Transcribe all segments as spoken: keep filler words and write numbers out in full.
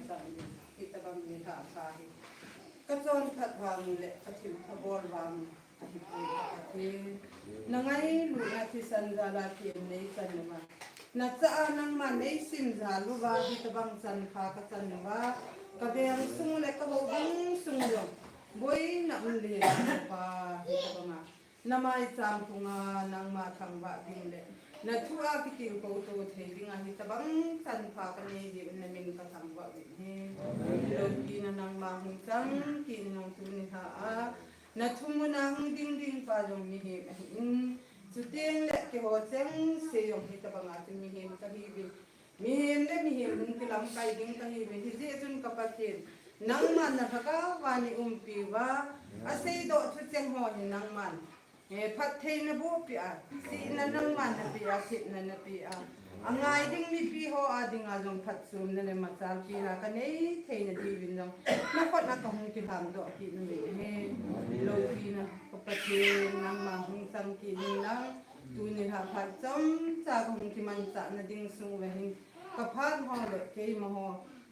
Hitabang nilhah pha hi kachonphat vang le kathilpha bol vang ahipoi ka Pathen. Nangailutna thisan jala kineichan uva, nachah a nangma neisim jal uva hitabang chanpha kachan uva, kaveng sung le kahoubung sung jong boina um lheh pa hitabanga namaicham phunga nangma thangvah ding le nathua kitilkhou to thei dinga hitabang chanpha kanei jeh un namin kathangvah uvin ahi. Loupina nangma hung chang kit in lang, tuni lha a nathum muna hung ding ding pa jong mihem ahin, chuteng le keiho chengse jong hitabanga chu mihem kahiuvin, mihem le mihem hung kilamkai ding kahiuvin, hijeh chun ka Pathen, nangman na lhagao a neiumpi uva, aseidoh thucheng ho hi nangman phattheina bohpeh a, chihna nangman napeh a, thepna napeh a, angai ding mipi ho a dinga jong phatchomna le machalpi la kanei theina diuvin jong nakhut a kahung kilhamdoh kit nauvin ahi. Loupina ka Pathen, nangma hung chang kit in lang, tuni lha phat chomcha kahung kimanchahna ding sung uva hin kaphat ho le keima ho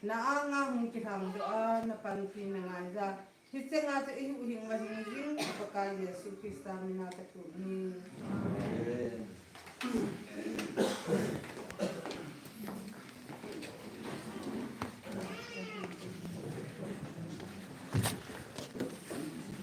na anga hung kilhamdoh a napanpina ngaija, hichenga chu ihuhhing uva hing jing Pakai Jesu Christa mina kathum ahi.